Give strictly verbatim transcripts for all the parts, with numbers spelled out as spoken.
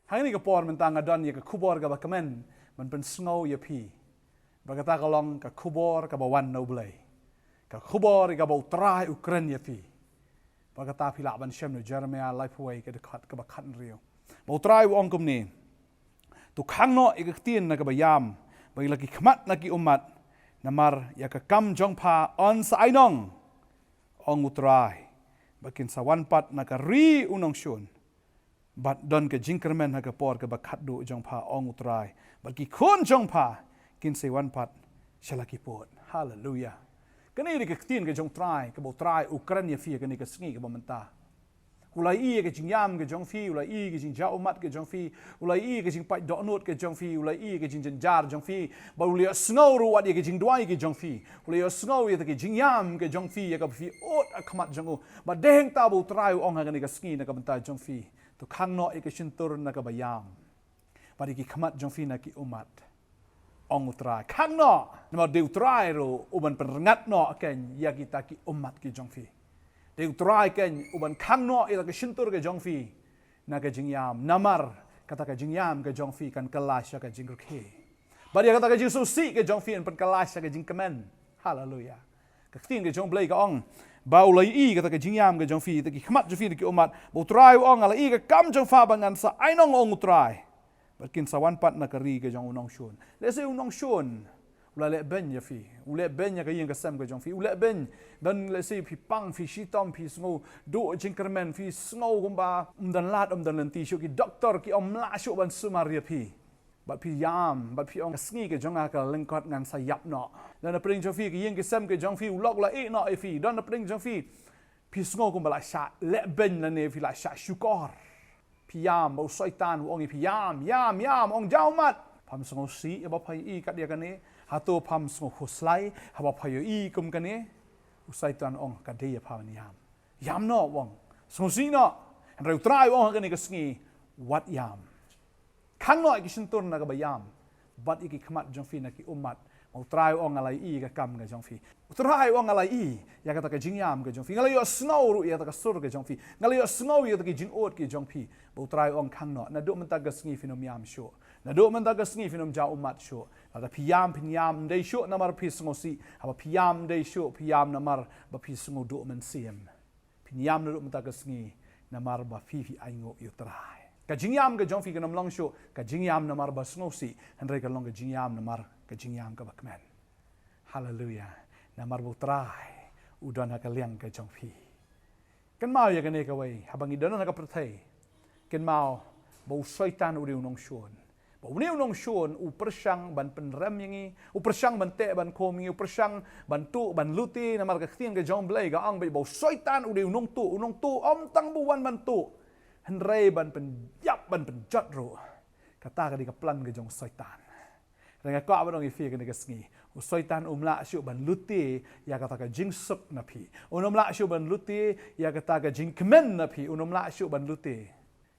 Ha kane ka por mynta nga don ïa ka khubor kaba kmen ban pynsngew ïa phi. Ba kata ka long ka khubor kaba wan na U Blei. Ka khubor ïa kaba U Trai u kren ïa phi. Ba kata phi lah ban shem na Jeremiah laiphew wei ka dkhot kaba khathynriew. Ba U Trai u ong kumne. To khang noh ïa ka ktien na kaba ïam, ba ïa la ki khmat na ki ummat, namar ïa ka kam jong pha yn sa ainong, ong U Trai, ba kin sa wan pat na ka ri u nongshun. Bad don ka jingkyrmen ha ka por kaba khatduh jong pha, ong U Trai, bad ki khun jong pha kin sa wan pat sha la ki pud. Haleluya. Kane dei ka ktien ka jong U Trai, kaba U Trai u kren ïa phi ha kane ka sngi kaba mynta. U la ïohi ïa ka jingïam ka jong phi, u la ïohi ïa ka jingjaw ummat ka jong phi, u la ïohi ïa ka jingpait dohnud ka jong phi, u la ïohi ïa ka jingjynjar jong phi, bad u la ïohsngew ruh wat ïa ka jingduwai ka jong phi, u la ïohsngew ïa ka jingïam ka jong phi, ïa kaba phi ud ha khmat jong u. Bad dei hangta ba U Trai u ong ha kane ka sngi na ka bynta jong phi. To khang noh ïa ka shyntur na kaba ïam. Bad ïa ki khmat jong phi na ki ummat, ong U Trai. Khang noh, namar dei U Trai ruh u ban pynrngat noh kein ïa kita ki ummat ki jong phi. Dei U Trai kein u ban khang noh ïa ka shyntur ka jong phi na ka jingïam, namar kata ka jingïam ka jong phi kan kylla sha ka jingrkhie. Bad ïa kata ka jingsngewsih ka jong phi yn pynkylla sha ka jingkmen. Haleluya. Ka ktien ka jong U Blei ka ong, ba u la ïohi kata ka jingïam ka jong phi, kata ki khmat jong phi na ki ummat, ba U Trai u ong, nga la ïohi ka kam jong pha ba ngan sa ainong, ong U Trai. Bad kin sa wan pat na ka ri ka jong u nongshun. Lehse u nongshun u la leh beiñ ïa phi, u leh beiñ ïa ka ïing ka sem ka jong phi, u leh beiñ. Don lehse phi pang, phi shitom, phi sngew duh jingkyrmen, phi sngew kumba ym don lad ym don lynti shuh, ki doktor ki ym lah shuh ban sumar ïa phi. Bad phi ïam, bad phi ong, ka sngi ka jong nga ka la lyngkot, ngan sa ïap noh. Don na pdeng jong phi ka ïing ka sem ka jong phi u lok u la ïeh noh ïa phi. Don na pdeng jong phi phi sngew kumba la shah leh beiñ lane phi la shah shukor. Phi ïam, bad u Soitan u ong ïa phi, ïam, ïam, ïam, ong jaw ummat. Pham sngewsih haba pha ïohi kat ïa kane? Hato pham sngew khuslai haba pha ïohi kum kane? U Soitan u ong ka dei ïa pha ban ïam. Ïam noh, u ong. Sngewsih noh. Hynrei U Trai u ong ha kane ka sngi, wat ïam. Khang noh ïa ki shyntur na kaba ïam, bad ïa ki khmat jong phi na ki ummat. Ba U Trai u ong, nga la ïohi ïa ka kam ka jong phi. U Trai u ong, nga la ïohi ïa kata ka jingïam ka jong phi. Nga la ïohsngew ruh ïa kata ka sur ka jong phi. Nga la ïohsngew ïa kata ka jingud ka jong phi. Ba U Trai u ong, khang noh. Naduh mynta ka sngi phin ym ïam shuh. Naduh mynta ka sngi phin ym jaw ummat shuh. Lada phi ïam, phin ïam ym dei shuh namar phi sngewsih. Haba phi ïam ym dei shuh, phi ïam namar ba phi sngew duh mynsiem. Phin ïam naduh mynta ka sngi namar ba phi, phi ainguh ïa U Trai. Ka jingïam ka jong phi kan ym long shuh ka jingïam namar ba sngewsih, hynrei kan long ka jingïam namar ka jingïam kaba kmen. Haleluya. Namar ba U Trai u don ha ka liang ka jong phi. Kynmaw ïa kane kawei, haba ngi don ha ka pyrthei, kynmaw ba u Soitan u dei u nongshun. Ba une u nongshun u pyrshang ban pynrem ïa ngi, u pyrshang ban teh ban khum ïa ngi, u pyrshang ban tuh ban lute, namar ka ktien ka jong U Blei ka ong ba u Soitan u dei u nongtuh, u nongtuh ym tang ba u wan ban tuh, hynrei ban pynïap, ban pynjot ruh. Kata ka dei ka plan ka jong u Soitan. Hynrei nga kwah ban ong ïa phi kane ka sngi, u Soitan um lah shuh ban lute ïa kata ka jingsuk na phi. Un ym lah shuh ban lute ïa kata ka jingkmen na phi. Un ym lah shuh ban lute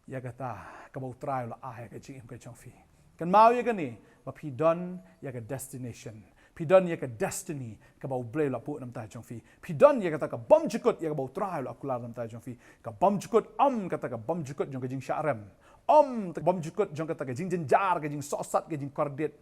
ïa kata kaba U Trai u la ai ha ka jingim ka jong phi. Kynmaw ïa kane, ba phi don ïa ka destination. Phi don ïa ka destiny kaba U Blei u la buh na bynta jong phi. Phi don ïa kata ka bymjukut ïa kaba U Trai u la kular na bynta jong phi. Ka bymjukut, ym kata ka bymjukut jong ka jingshah rem. Ym kata ka bymjukut jong kata ka jingjynjar, ka jingsohsat, ka jingkordit.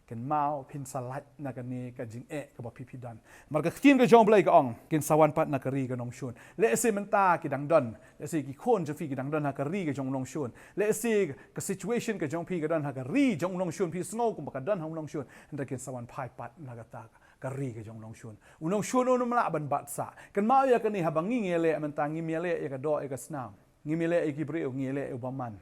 Kynmaw, phin sa lait na kane ka jingeh kaba phi, phi don. Namar ka ktien ka jong U Blei ka ong, kin sa wan pat na ka ri ka nongshun. Lehse mynta ki dang don, lehse ki khun jong phi ki dang don ha ka ri ka jong u nongshun. Lehse ka situation ka jong phi ka don ha ka ri jong u nongshun, phi sngew kumba ka don ha u nongshun. Hynrei kin sa wan phai pat na kata ka ri ka jong u nongshun. U nongshun un ym lah ban bat sah. Kynmaw ïa kane, haba ngi ngi ïaleh mynta, ngim ïaleh ïa ka doh ïa ka snam. Ngim ïaleh ïa ki briew, ngi ïaleh ïa u bymman.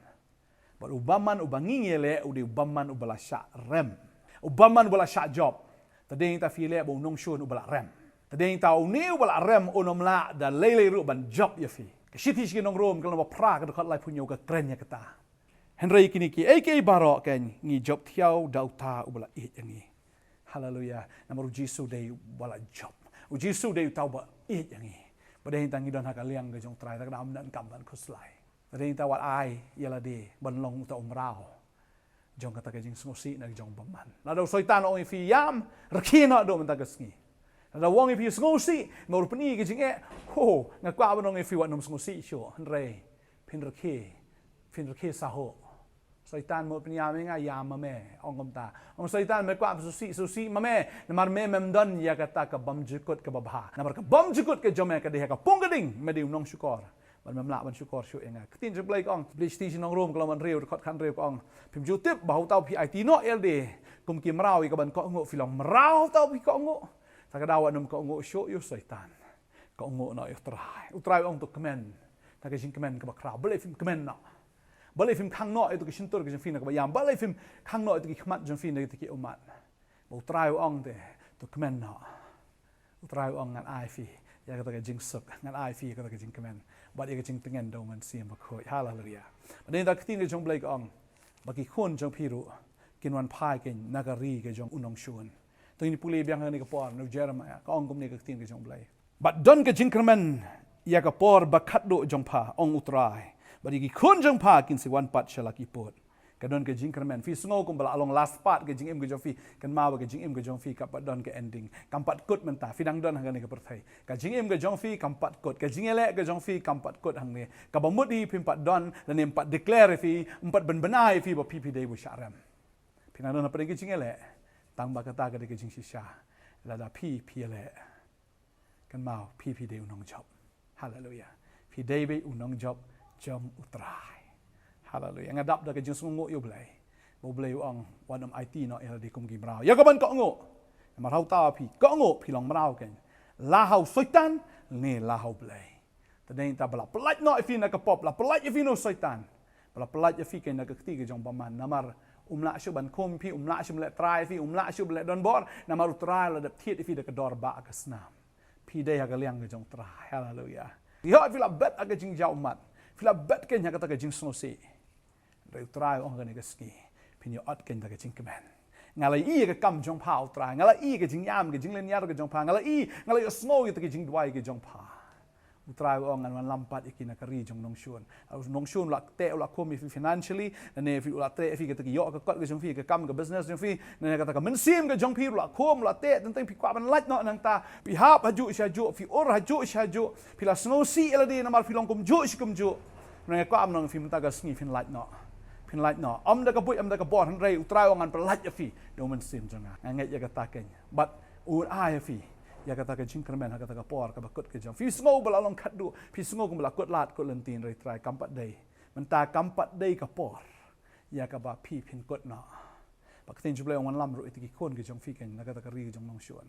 Bad u bymman uba ngi ngi ïaleh u dei u bymman uba la shah rem. U bymman uba la shah jop. Te dei nangta phi ïaleh bad u nongshun uba la rem. Te dei nangta une uba la rem un ym lah da lei lei ruh ban jop ïa phi. Ka shithi sha ki nong Rom ka lynnong ba phra ka dkhot laiphew hynñiew ka kren ïa kata. Hynrei kine kiei kiei baroh kein ngi jop thiaw da uta uba la ïeit ïa ngi. Haleluya. Namar u Jisu dei uba la jop. U Jisu dei uta uba ïeit ïa ngi. Ba dei nangta ngi don ha ka liang ka jong u Trai, te ka dei ym donkam ban khuslai. Te dei nangta wat ai ïa lade ban long uta u mraw jong kata ka jingsngewsih na ka jong u bymman. Lada u Soitan u ong ïa phi ïam, rkhie noh naduh mynta ka sngi. Lada u ong ïa phi sngewsih, namar u pyni ka jingeh, ho, nga kwah ban ong ïa phi wat nym sngewsih shuh, hynrei phin rkhie, phin rkhie sahuh. Soitan mut pynïam ïa nga, ïam ma me, ong kumta. Ong Soitan, me kwah sngewsih, sngewsih ma me. Namar me mem don ïa kata ka bymjukut kaba bha. Namar ka bymjukut ka jong me ka dei ha ka pung ka ding, me dei u nongshukor. Bad mem lah ban shukor shuh ïa nga. Ka ktien jong U Blei ka ong, Blei shti sha ki nong Rom ka lynnong hynriew dkhot khathynriew ka ong, phim ju tip ba ha uta uba phi aiti noh ïa lade kum ki mraw ïa ka ban kohnguh, phi long mraw ha uta uba phi kohnguh. Ta ka daw wat nym kohnguh shuh ïa u Soitan. Kohnguh noh ïa U Trai. U Trai u ong to kmen. Ta ka jingkmen kaba khraw. Balei phim kmen noh? Balei phim khang noh ïa tu ki shyntur ki jong phi na kaba ïam? Balei phim khang noh ïa tu ki khmat jong phi na tu ki ummat? Ba U Trai u ong te, to kmen noh. U Trai u ong ngan ai phi ïa kata ka jingsuk, ngan ai phi ïa kata ka jingkmen. Bad ïa ka jingtngen da U Mynsiem Bakhuid. Haleluia. Bad ïa kata ka ktien ka jong U Blei ka ong, ba ki khun jong phi ruh kin wan phai kein na ka ri ka jong u nongshun. Te ngin pule biang ha kane ka por, na u Jeremiah, ka ong kumne ka ktien ka jong U Blei. Bad don ka jingkyrmen ïa ka por ba khatduh jong pha, ong U Trai. Bad ïa ki khun jong pha kin sa wan pat sha la ki pud. Ka don ka jingkyrmen. Phi sngew kumba la long last part ka jingim ka jong phi. Kynmaw ba ka jingim ka jong phi kam pat don ka ending. Kam pat kut mynta. Phi dang don ha kane ka pyrthei. Ka jingim ka jong phi kam pat kut. Ka jingïaleh ka jong phi kam pat kut hangne. Kaba mut hi phim pat don, lane ym pat declare ïa phi, ym pat pynbna ïa phi ba phi phi dei ba shah rem. Phi dang don hapdeng ka jingïaleh. Tang ba kata ka dei ka jingshisha. Lada phi phi ïaleh, kynmaw, phi phi dei u nongjop. Haleluia. Phi dei beit u nongjop jong U Trai. Haleluia. Nga dap da ka jingsngewnguh ïa U Blei. Ba U Blei u ong, wat nym aiti noh ïa lade kum ki mraw ïa ka ban kohnguh. Namar ha uta uba phi kohnguh, phi long mraw kein. La ha u Soitan, ne la ha U Blei. Te dei ta ba la pyllait noh ïa phi na ka pop, la pyllait ïa phi na u Soitan. Ba la pyllait ïa phi kein na ka kti ka jong u bymman. Namar um lah shuh ban khum ïa phi, um lah shuh ban leh trai ïa phi, um lah shuh ban leh donbor. Namar U Trai u la dep thied ïa phi da ka dor bah ka snam. Phi dei ha ka liang ka jong U Trai. Haleluia. Ïoh phi la bet ha ka jingjaw ummat. Phi la bet kein ha kata ka jingsngewsih. Hynrei U Trai u ong ha kane ka sngi, phin ïoh ot kein da ka jingkmen. Nga la ïohi ïa ka kam jong pha, U Trai. Nga la ïohi ïa ka jingïam, ka jinglynñiar ka jong pha. Nga la ïohi, nga la ïohsngew ïa kata ka jingduwai ka jong pha. U Trai u ong ngan wanlam pat ïa ki na ka ri jong u nongshun. U nongshun u la teh, u la khum ïa phi financially, ne phi, u la teh ïa phi kata ka ïoh ka kot ka jong phi, ka kam ka business jong phi, ne kata ka mynsiem ka jong phi, u la khum, u la teh, teng teng phi kwah ban lait noh nangta. Phi hap hajuh shajuh, phi ur hajuh shajuh, phi la sngewsih ïa lade namar phi long kumjuh shi kumjuh. Nga kwah ban ong ïa phi mynta ka sngi phin lait noh. Phin lait noh. Ym da ka buit, ym da ka bor, hynrei U Trai u ong ngan pynlait ïa phi da u Mynsiem jong nga. Nga ngeit ïa kata kein. Bad un ai ïa phi ïa kata ka jingkyrmen ha kata ka por kaba kut ka jong phi. Phi sngew ba la long khatduh, phi sngew kumba la kut lad kut lynti, hynrei Trai, kam pat dei. Mynta kam pat dei ka por ïa kaba phi phin kut noh. Bad ka ktien jong U Blei u ong wanlam ruh ïa kita ki khun ki jong phi kein na kata ka ri jong u nongshun.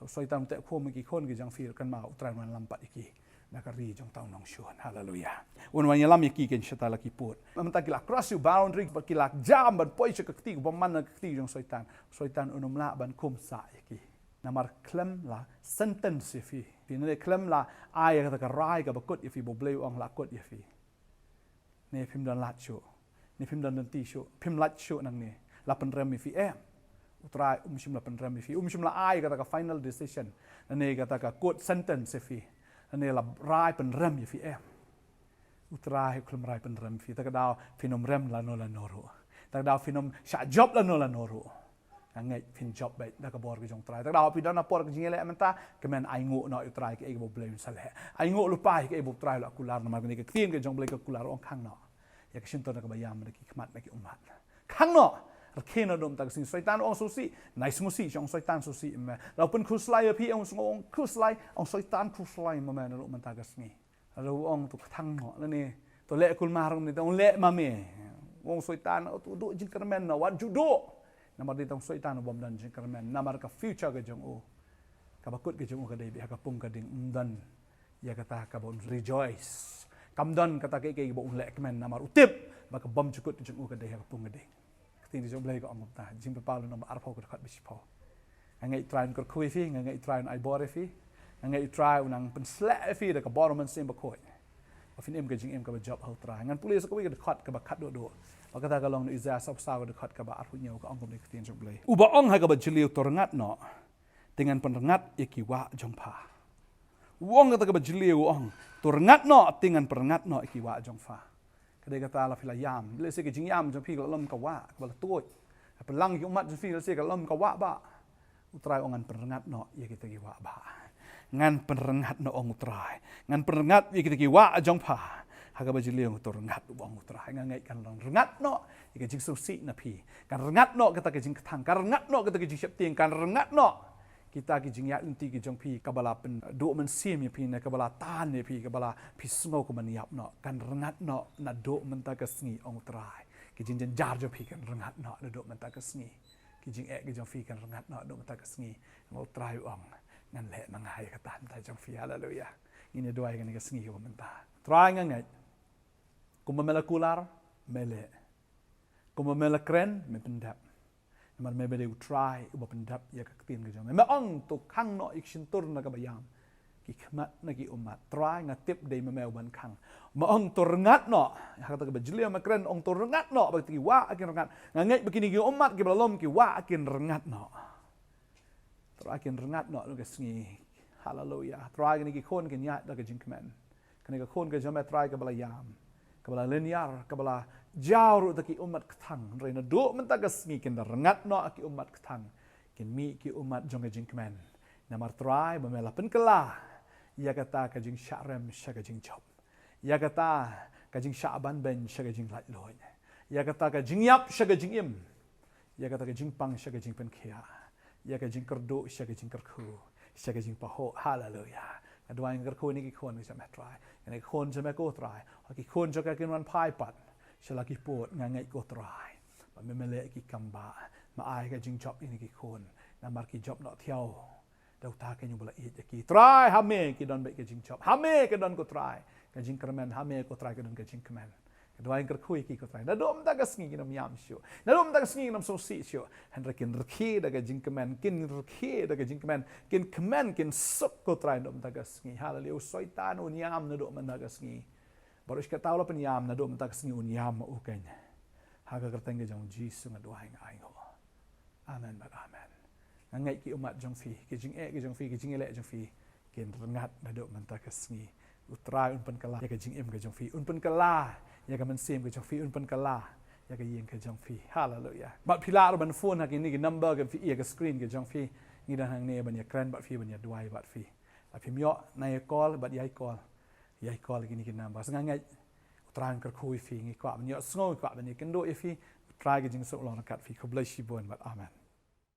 U Soitan um teh khum ïa ki khun ki jong phi ruh, kynmaw, U Trai un wanlam pat ïa ki na ka ri jong uta u nongshun. Haleluia. Un wan ïalam ïa ki kein shata la ki pud. Mynta ki la cross ïa u boundary, bad ki la jam ban poi sha ka kti kaba man na ka kti jong u Soitan. U Soitan un ym lah ban khum sah ïa ki. Namar khlem la sentence ïa phi. Phi, ne khlem la ai ïa kata ka rai kaba kut ïa phi, ba U Blei u ong la kut ïa phi. Ne phim don lad shuh. Ne phim don lynti shuh. Phim lait shuh nangne. La pynrem ïa phi em? U Trai um shym la pynrem ïa phi. Um shym la ai kata ka final decision, ne kata ka court sentence ïa phi, ne la rai pynrem ïa phi em? U Trai u khlem rai pynrem ïa phi. Ta ka daw phin ym rem lano lano ruh. Ta ka daw phin ym shah jop lano lano ruh. Nga ngeit phin jop beit da ka bor ka jong U Trai. Ta ka daw phi don ha por ka jingïaleh mynta, kmen, ainguh noh ïa U Trai ïa kaei kaba U Blei un sa leh. Ainguh lypa ïa kaei ba U Trai u la kular, namar kane ka ktien ka jong U Blei ka kular, u ong khang noh ïa ka shyntur na kaba ïam na ki khmat na ki ummat. Khang noh. Rkhie noh da u mynta ka sngi. Soitan u ong sngewsih, nai sngewsih, shu ong Soitan sngewsih ma me. La u pynkhuslai ïa phi, ong, ong khuslai, ong Soitan khuslai ma me naduh mynta ka sngi. Lada u ong to kthang noh, lane to leh kulmar, ne to leh ma me. U ong Soitan, to duh jingkyrmen noh, wat ju duh. Namar dei tang Soitan u bym don jingkyrmen, namar ka future ka jong u, kaba kut ka jong u ka dei beit ha ka pung ka ding, ym don ïa kata kaba un rejoice. Kam don kata kaei kaei ba un leh kmen, namar u tip ba ka bymjukut ka jong u ka dei ha ka pung ka ding. Ka ktien ka jong U Blei ka ong kumta, Jingpynpaw lynnong ba arphew ka dkhot ba shiphew. Nga ngeit U Trai un kyrkhu ïa phi, nga ngeit U Trai un ai bor ïa phi, nga ngeit U Trai un nang pynshlur ïa phi da ka bor u Mynsiem Bakhuid, ba phin im ka jingim kaba jop ha U Trai. Ngan pule sa kawei ka dkhot kaba khatduh duh. Ba kata ka long na Isaïah sawphew saw ka dkhot kaba arphew hynñiew, ka ong kumne ka ktien jong U Blei. Uba ong ha kaba jylliew, to rngat noh, te ngan pynrngat ïa ki wah jong pha. U ong kata kaba jylliew, u ong, to rngat noh, te ngan pynrngat noh ïa ki wah jong pha. Ka dei kata la phi la ïam. Lehse ka jingïam jong phi ka la lum ka wah kaba la tuid. Ka pynlang ki ummat jong phi lehse ka la lum ka wah bah. U Trai u ong ngan pynrngat noh ïa kita ki wah bah. Ngan pynrngat noh, ong U Trai. Ngan pynrngat ïa kita ki wah jong pha. Ha kaba jylliew, to rngat, u ong U Trai. Nga ngeit kan long rngat noh Ïa ka jingsngewsih na phi. Kan rngat noh kata ka jingkthang. Kan rngat noh kata ka jingsheptieng. Kan rngat noh kita ki jingïaid lynti ki jong phi, kaba la pynduh mynsiem ïa phi, ne kaba la tan ïa phi, kaba la phi sngew kumba ïap noh. Kan rngat noh naduh mynta ka sngi, ong U Trai. Ki jingjynjar jong phi kan rngat noh naduh mynta ka sngi. Ki jingeh ki jong phi kan rngat noh naduh mynta ka sngi. Ong U Trai, ong, ngan leh ma nga ïa kata mynta jong phi. Haleluia. Ngin ïa duwai kane ka sngi kaba mynta. Trai, nga ngeit, kumba me la kular, me leh. Kumba me la kren, me pyndep. Namar me ba dei U Trai uba pyndep ïa ka ktien ka jong me. Me ong, to khang noh ïa ki shyntur na kaba ïam, ki khmat na ki ummat. Trai, nga tip dei ma me uban khang. Me ong, to rngat noh. Ha kata kaba jylliew me kren, ong, to rngat noh, ba kita ki wah kin rngat. Nga ngeit ba kine ki ummat kiba la lum ki wah kin rngat noh. Trai, kin rngat noh naduh ka sngi. Haleluia. Trai, kine ki khun kin ïaid da ka jingkmen. Kane ka khun ka jong me, Trai, kaba la ïam, kaba la lyniar, kaba la jaw ruh da ki ummat kthang. Hynrei naduh mynta ka sngi kin da rngat noh ki ummat kthang. Kin mih ki ummat jong ka jingkmen. Namar Trai, ba me la pynkylla ïa kata ka jingshah rem sha ka jingjop. Ïa kata ka jingshah banbeiñ sha ka jinglaitluid. Ïa kata ka jingïap sha ka jingim. Ïa kata ka jingpang sha ka jingpynkhiah. Ïa ka jingkyrduh sha ka jingkyrkhu, sha ka jingpahuh. Haleluia. Nga duwai, nga kyrkhu ïa kine ki khun ki jong me, Trai. Kine ki khun jong me, ko Trai. Ha ki khun jong ka kin wan phai pat sha la ki pud, nga ngeit, ko Trai, ba me, me leh ki kam ba, me ai ka jingjop ïa kine ki khun. Namar ki jop noh thiaw da uta keiñ uba la ïeit ïa ki. Trai, ha me ki don beit ka jingjop. Ha me ka don, ko Trai, ka jingkyrmen. Ha me, ko Trai, ka don ka jingkmen. Nga duwai, nga kyrkhu ïa ki, ko Trai. Naduh mynta ka sngi kin ym ïam shuh. Naduh mynta ka sngi kin ym sngewsih shuh. Hynrei kin rkhie da ka jingkmen, kin rkhie da ka jingkmen, kin kmen, kin suk, ko Trai, naduh mynta ka sngi. Haleluia. U Soitan un ïam naduh mynta ka sngi. Baroh shi katta u la pynïam, naduh mynta ka sngi un ïam ma u keiñ. Ha ka kyrteng ka jong U Jisu nga duwai, nga ainguh. Amen bad amen. Nga ngeit ki ummat jong phi, ki jingeh ki jong phi, ki jingïaleh jong phi kin rngat naduh mynta ka sngi. U Trai un pynkylla ïa ka jingim ka jong phi, un pynkylla ïa ka mynsiem ka jong phi, un pynkylla ïa ka ïing ka jong phi. Haleluia. Bad phi lah ruh ban phone ha kine ki number kiba phi ïohi ha ka screen ka jong phi. Ngi don hangne ban ïakren bad phi, ban ïaduwai bad phi. Lada phim ïoh nang ïa call bad ïai call. Ïai call ha kine ki number. Nga ngeit U Trai un kyrkhu ïa phi. Ngi kwah ban ïohsngew, ngi kwah ban ïakynduh ïa phi. U Trai ka jingsuk long ryngkat phi. Khublei shibun bad amen.